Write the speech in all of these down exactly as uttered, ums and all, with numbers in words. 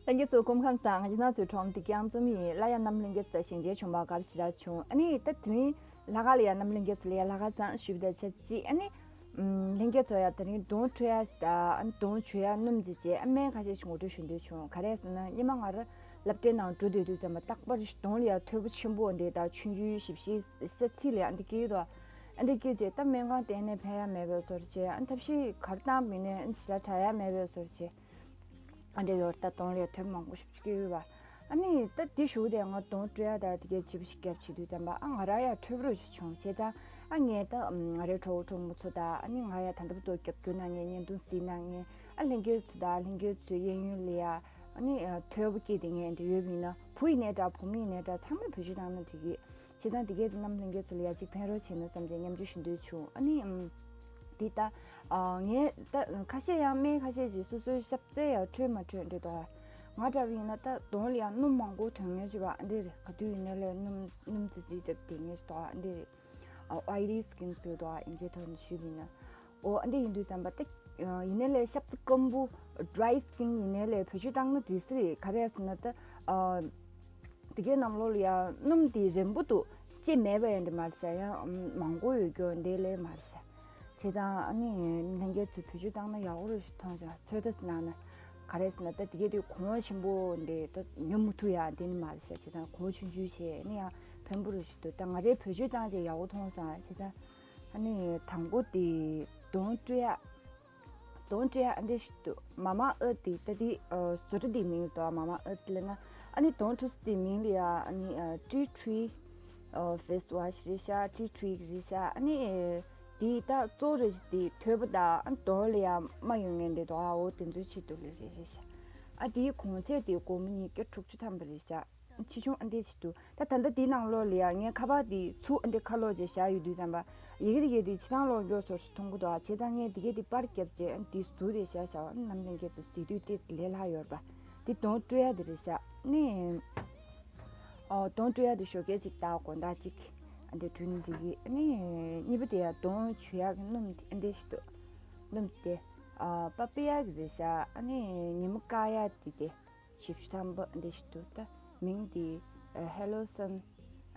ལྷན་རྒྱས་ཚོ་སྐུ་ཁམས་བཟང་། ང་ཚོའི་ཁྲོམ་དེ་རྒྱང་འཛོམས་ཡིན་ལ་ཡ། ནམ་ལྷན་རྒྱས་ཚོ་ཞལ་མཇལ་བྱུང་བ་དགའ་ཞེ་དྲག་བྱུང་། ཨ་ནི་ད་དེ་རིང་ལྷག་དཀར་ལ་ཡ། ནམ་ལྷན་རྒྱས་ཚོ་ལ་ཡ་ལྷག་དཀར་བཟང་ཞུས་པ་དང་ཆབས་ཅིག་ཨ་ནི་ལྷན་རྒྱས་ཚོ་ཡ་དེ་རིང་གདོང་བཀྲུ་ཡ་ཞིག་དང་། ཨ་ནི་གདོང་བྱུག་ཡ་སྣུམ་ཅིག་བཅས་ཨ་སྨན་ཁ་ཤས་ཤིག་ངོ་སྤྲོད་ཞུ་འདོད་བྱུང་། ག་རེ་ཟེར་ན་སྔོན་མ་ང་རང་སློབ་གྲྭའི་ནང་འགྲོ་སྡོད་དུས་ཙམ་པ་རྟག་པར་གདོང་ལ་ཡ་ཐོར་བུ་ཆེན་པོ་འདི་དང་ཆུང་ཆུང་ཞིབ་ཞིབ་ཤ་ཚིལ་ལ་ཡ་འདི་སྐྱེས་འདུག་ཨ་འདི་སྐྱེས་རྗེས་ད་སྨན་ཁང་གཏན་ནས་ཕན་ཡ་མེད་པའི་བཟོ་འདྲ་བྱས། ཨ་ཐབས་ཤེས་ག་རེ་བཏང་མིན་ནས་ཨ་ཞེ་དྲག་དྲག་ཡ་མེད་པའི་བཟོ་འདྲ་བྱས། ཨ་འདྲ་ཡོད་རེད། ད་གདོང་ལ་ཡ་ཐོར་བུ་མང་པོ་ཞིག་སྐྱེས་ཡོད་པ། ཨ་ནི་ད་དེ་ཞུ་དེ་ང་གདོང་བཀྲུ་ཡ་ད་དེ་གའི་བྱིས་པ་ཞིག་རྒྱབ་བྱེད་དུས་ཙམ་པ་ཨ་ང་རང་ཡ་ཐོར་བུ་རུ་ཞིག་བྱུང་བྱས་ཙང་། ཨ་ངས་ད་ང་རའི་གྲོགས་པོ་གྲོགས་མོ་ཚོ་དང་། ཨ་ནི་ང་ཡ་ད་ལྟ་བར་དུ་རྒྱབ་སྐྱོར་གནང་མཁན་བརྙན་ཐུང་གཟིགས་གནང་མཁན་ཨ་ལྷན་རྒྱས་ཚོ་དང་། ལྷན་རྒྱས་ཚོའི་གཡས་གཡོན་ལ་ཡ་ཨ་ནི་ཐོར་བུ་སྐྱེས་དེ་ངས་འདི་ཡོད་པ་ཡིན་ན། བུ་ཡིན་ནའི་འདྲ། བུ་མོ་ཡིན་ནའི་འདྲ། ཚང་མས་བེད་སྤྱོད་བཏང་ན་འགྲིག་གི། བྱས་ཙང་དེ་གས་དེ་ནམ་ལྷན་རྒྱས་ཚོ་ལ་ཡ་གཅིག་ཕན་རོགས་བྱས་ན་བསམ་བྱས་མཉམ་སྤྱོད་ཞུ་འདོད་བྱུང་། ཨ་ནི་ཨམ། འདི་ལྟ། ཨ་ངས་ད་ཁ་ཤས་ཡང་སྨན་ཁ་ཤས་ཀྱིས་སོ་སོའི་ཤ་ཚ་ཡ་འཕྲོད་མ་འཕྲོད་འདྲི་དོ། ང་འདྲ་བ་ཡིན་ན་ད་གདོང་ལ་ཡ་སྣུམ་མང་པོ་ཐོན་མཁན་ཅིག་ཡོད་པ་འདི་རེད། ག་དུས་ཡིན་ནའི་ལས་སྣུམ་སྣུམ་ཙི་ཙི་ཙི་དེ་ངས་དོ་འདི་རེད། ཨ་ཨོའི་ལི་སི་ཀིན་ཟེར་དོ། ཨིན་ཇིའི་ཐོག་ནས་ཞུས་པ་ཡིན་ན། ཨོ་ཨ་འདི་ཡིན་དུས་ཙམ་པ་ད་ཡིན་ནའི་ལས་ཤ་ཚ་སྐམ་པོ་ཌི་རའི་སི་ཀིན་ཡིན་ནའི་ལས་བེད་སྤྱོད་བཏང་ན་འགྲིག་ས་རེད། ག་རེ་ཟེར་ན་ད་ཨ། དེ་གའི་ནང་ལོགས་ལ་ཡང་སྣུམ་དེ་རན་པོ་འདུག་ལྕེ་མེད་པ་ཡང་འདི་མ་རེད་ཤག་ཡང་མང་པོ་ཡོད་རྒྱུ་འདི་ལས་མ་རེད་ཤག་བྱས་ཙང་ཨ་ནི་ལྷན་རྒྱས་ཚོས་བེད་སྤྱོད་བཏང་ན་ཡག་པོ་རེད་ཤག་མཐོང་ཙང་། ཚོད་ལྟ་གནང་ན། ག་རེ་ཟེར་ན་ད་དེ་གའི་དུས་གོང་བ་ཆེན་པོ་འདི་ད་ཉོ་མི་ཐུབ་ཡ་འདི་ནི་མ་རེད་ཤག་བྱས་ཙང་གོང་བ་ཆུང་ཆུང་བྱས་ནི་ཡང་ཕན་པོ་རེད་ཤག་འདུག་ད་ང་རའི་བེད་སྤྱོད་བཏང་རྗེས་ཡག་པོ་མཐོང་ཙང་། བྱས་ཙང་ཨ་ནི་དང་པོ་དེ་གདོང་བཀྲུ་ཡ། གདོང་བཀྲུ་ཡ་ཨ་འདྲས་ཤིག་འདུག་མ་མ་ཨར་ཐི་དེ་ད་དེ་ཨ་བཟོ་གྲྭ་དེའི་མིང་འདུག་མ་མ་ཨར་ཐི་ལབ་ན། ཨ་ནི་གདོང་བཀྲུ་ས་དེའི་མིང་ལ་ཡ་ཨ་ནི་ཨ་ཊི་ཊི་རི་ཨ་ཕེ་སི་ཝ་ཤི་རེད་ཤག་ཊི་ཊི་རི་རེད་ཤག་ཨ་ནི་དེ་ད་གཙོ་བོ་རེད་ཤག་དེ་ཐོད་པ་དང་ཨ་གདོང་ལ་ཡ་རྨ་ཡོད་མཁན་དེ་འདུག་ཨ་འོ་དེ་ཚོའི་ཆེད་དུ་ལས་རེད་རེད་ཤག་ཨ་དེའི་གོང་ཚད་དེ་སྒོར་མོ་ཉིས་བརྒྱ་དྲུག་ཅུ་ཐམ་པ་རེད་ཤག་ཆེ་ཆུང་ཨ་འདྲས་ཅིག་འདུག་ད་ད་ལྟ་འདི་ནང་ལོགས་ལ་ཡ་ངས་ཁ་པར་འདི་ཚུར་ཨ་འདྲས་ཁ་ལོག་བྱས་བཞག་ཡོད་དུས་ཙམ་པ། ཡི་གེ་དེ་གའི་དེ་ཕྱི་ནང་ལོགས་མགྱོགས་ཚོར་ཞིག་མཐོང་གི་འདུག་ཨ་བྱས་ཙང་ངས་དེ་གའི་དེ་པར་བརྒྱབ་བྱས་ཨ་འདི་ཟུར་རེ་བཞག་བཞག་ཨ་ནམ་ལྷན་རྒྱས་ཚོ་གཟིགས་དུས་དེ་ལས་སླ་ཡོད་རེད་པ། དེ་གདོང་བཀྲུ་ཡ་དེ་རེད་ཤག་ནི། ཨོ་གདོང་བཀྲུ་ཡ་དེ་ཞོགས་ཀས་གཅིག་དང་དགོང་དག་གཅིག་ཨ་འདྲས་བཀྲུས་ན་འགྲིག་གི། ཨ་ནི་གཉིས་པ་དེ་ཡ་གདོང་བྱུག་ཡ་གི་སྣུམ་དེ་ཨ་འདྲས་ཤིག་འདུག་སྣུམ་དེ་ཨ་པ་པི་ཡ་གི་རེད་ཤག་ཨ་ནི་ཉི་མ་བཀག་ཡ་དེ་དེ། བཞི་བཅུ་ཐམ་པ་འདི་ཞིག་འདུག་ད་མིང་འདི་ཧེ་ལོ་སན་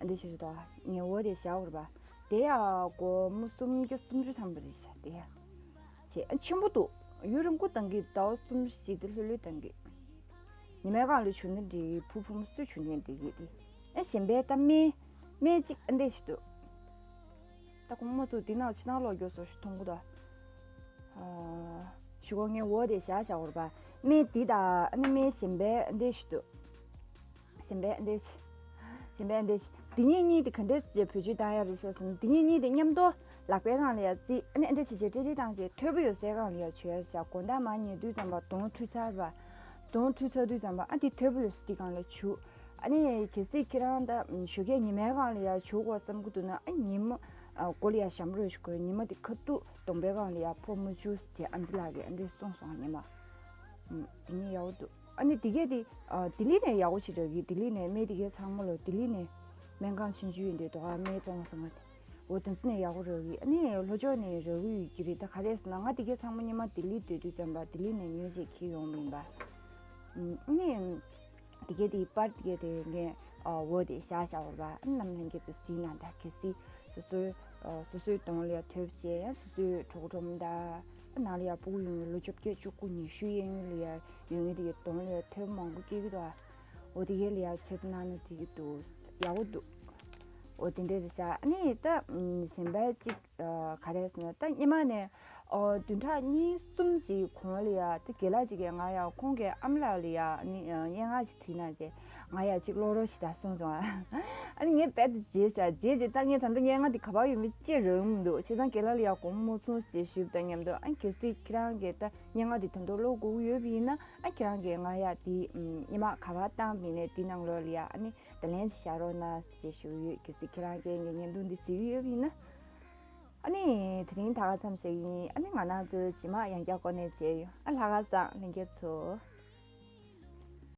འདི་ཞིག་རེད་དོ། ངས་འོ་དེ་བཞག་ཡོད་རེད་པ། དེ་ཡང་སྒོར་མོ་སུམ་བརྒྱ་སུམ་ཅུ་ཐམ་པ་རེད་ཤག་དེ་ཡང་བྱས་ཨ་ཆེན་པོ་འདུག་ཡུན་རིང་པོ་གཏང་གི། ཟླ་བ་གསུམ་བཞི་དེ་ལྷོད་ལྷོད་གཏང་གི། ཉི་མའི་སྒང་ལ་བྱུག་ན་འགྲིག་གི། བུ་བུ་མོ་སུ་བྱུག་ནའི་འགྲིག་གི་དེ། ཨ་གཞན་པའི་ད་སྨན་སྨན་གཅིག་ཨ་འདི་ཞིག་འདུག་ད་ཁོང་མ་ཚོ་འདི་ནང་ཕྱི་ནང་ལོགས་མགྱོགས་ཚོར་ཞིག་མཐོང་གི་འདུག་ཨ། ཞུ་གོ་ངས་འོ་དེ་བཞག་བཞག་ཡོད་རེད་པ། སྨན་འདི་དང་ཨ་ནི་སྨན་གཞན་པའི་འདི་ཞིག་འདུག་གཞན་པའི་འདི་ཞིག་གཞན་པའི་འདི་ཞིག་འདི་གཉིས་གཉིས་དེ་ག་འདྲས་བྱས་བེད་སྤྱོད་བཏང་ཡ་རེད་ཤག་ཟེར་ན། འདི་གཉིས་གཉིས་དེ་མཉམ་དུ་ལག་པའི་སྒང་ལ་ཡ་བརྩིས། ཨ་ནི་ཨ་འདྲས་བྱས་བྱས་བཀྲུ་བཀྲུ་བཏང་བྱས་ཐོད་པ་ཡོད་སའི་སྒང་ལ་ཡ་བྱུག་ཡ་རེད་ཤག་དགོང་དག་མར་ཉལ་དུས་ཙམ་པ་གདོང་བཀྲུས་ཚར་བ། གདོང་བཀྲུས་ཚར་དུས་ཙམ་པ་ཨ་འདི་ཐོད་པ་ཡོད་ས་དེའི་སྒང་ལ་བྱུག་ཨ་ནི་གལ་སྲིད་ཁྱེད་རང་ད་ཞོགས་ཀས་ཉི་མའི་སྒང་ལ་ཡ་བྱུག་དགོས་བསམ་གྱི་འདུག་ན། ཨ་ཉི་མ་ཨ་མགོ་ལ་ཡ་ཞྭ་མོ་རོ་ཞིག་གོན། ཉི་མ་དེ་ཁ་ཐུག་གདོང་པའི་སྒང་ལ་ཡ་ཕོག་མ་བཅུག་ཟེར་ཨམ་ཆི་ལགས་ཀྱིས་ཨ་འདྲས་གསུངས་སོང་། ཉི་མ་ཨ་དེ་ནི་ཡག་པོ་འདུག་ཨ་ནི་དེ་གས་དེ་ཨ་ལྡི་ལི་ནས་ཡག་པོ་ཞིག་རག་གི། ལྡི་ལི་ནས་སྨན་དེ་གས་ཚང་མ་ལོ་ལྡི་ལི་ནས་སྨན་ཁང་ཆུང་ཆུང་ཡིན་དུས་དོ་ག་སྨན་བཙོང་བ་ཚང་མ་དེ། འོ་དེ་ཚོ་ནས་ཡག་པོ་རག་གི། ཨ་ནི་ལྷོ་ཕྱོགས་ནས་རག་གི་ཡོད་ཀྱི་རེད། ད་ག་རེ་ཟེར་ན་ང་དེ་གས་ཚང་མ་སྔོན་མ་ལྡི་ལི་སྡོད་དུས་ཙམ་པ་ལྡི་ལི་ནས་ཉོས་བྱས་འཁྱེར་ཡོང་བ་ཡིན་པ། ཨ་ནི། དེ་གས་དེ་པར་དེ་གས་དེ་ངས་ཨ་འོ་དེ་བཞག་བཞག་ཡོད་རེད་པ། ཨ་ནི་ནམ་ལྷན་རྒྱས་ཚོ་གཟིགས་གནང་དང་། གལ་སྲིད་སོ་སོའི་ཨ་སོ་སོའི་གདོང་ལ་ཡ་ཐོད་པ་བཅད་ཡ། སོ་སོའི་གྲོགས་པོ་གྲོགས་མོ་དང་ཨ་ནང་ལ་ཡ་སྤུ་གུ་ཡོད་མཁན་ལོ་བཅོ་བརྒྱད་བཅུ་དགུ་ཉི་ཤུ་གཡས་གཡོན་ལ་ཡ་ཡོད་མཁན་དེ་གས་གདོང་ལ་ཡ་ཐོད་པ་མང་པོ་སྐྱེ་གི་འདུག་ཨ། འོ་དེ་གས་ལ་ཡ་ཚོད་ལྟ་གནང་ན་འགྲིག་གི་འདུག་ཡག་པོ་འདུག་འོ་དེ་འདྲ་རེད་ཤག་ཨ་ནི་ད་ཨམ་གཞན་པ་གཅིག་ཨ་ག་རེ་ཟེར་ན། ད་སྔོན་མ་ནས་ཨོ་བདུན་ཕྲག་གཉིས་གསུམ་ཅིག་གོང་ལ་ཡ་དེ་རྒན་ལགས་ཅིག་གིས་ང་ཡ་ཁོང་གི་ཨ་མ་ལགས་ལ་ཡ་ཨ་ནི་ཨ་སྙན་ངག་ཅིག་བྲིས་གནང་བྱས་ང་ཡ་ཅིག་ཀློག་རོགས་ཞེས་ད་གསུངས་སོང་ཨ། ཨ་ནི་ངས་རྦད་དེ་བརྗེད་ཤག་བརྗེད་བྱས་ད་ངས་ད་ལྟ་སྙན་ངག་དེ་ག་པར་ཡོད་མེད་ཅི་རག་གི་མི་འདུག་བྱས་ཙང་རྒན་ལགས་ལ་ཡ་དགོངས་པ་མ་ཚོམ་ཞེས་ཞུས་པ་དང་མཉམ་དུ། ཨ་ནི་གལ་སྲིད་ཁྱེད་རང་གིས་ད་སྙན་ངག་དེ་དོན་དུ་ཀློག་དགོས་ཀྱི་ཡོད་པ་ཡིན་ན། ཨ་ཁྱེད་རང་གིས་ང་ཡ་དེ་ཨམ་སྔོན་མ་ག་པར་བཏང་བ་ཡིན་ནའི་དེ་ནང་ལོགས་ལ་ཡ་ཨ་ནི་བརྡ་ལན་ཞིག་བཞག་རོགས་གནང་ཞེས་ཞུ་གི་ཡོད། གལ་སྲིད་ཁྱེད་རང་གིས་ངའི་བརྙན་ཐུང་འདི་གཟིགས་ཀྱི་ཡོད་པ་ཡིན་ན། ཨ་ནི་དེ་རིང་ད་ག་ཙམ་ཞིག་ཡིན། ཨ་ནི་ང་རང་ཚོ་རྗེས་མ་ཡང་བསྐྱར་གོ་གནས་མཇལ་ཡོང་། ཨ་ལྷག་དཀར་བཟང་ལྷན་རྒྱས་ཚོ།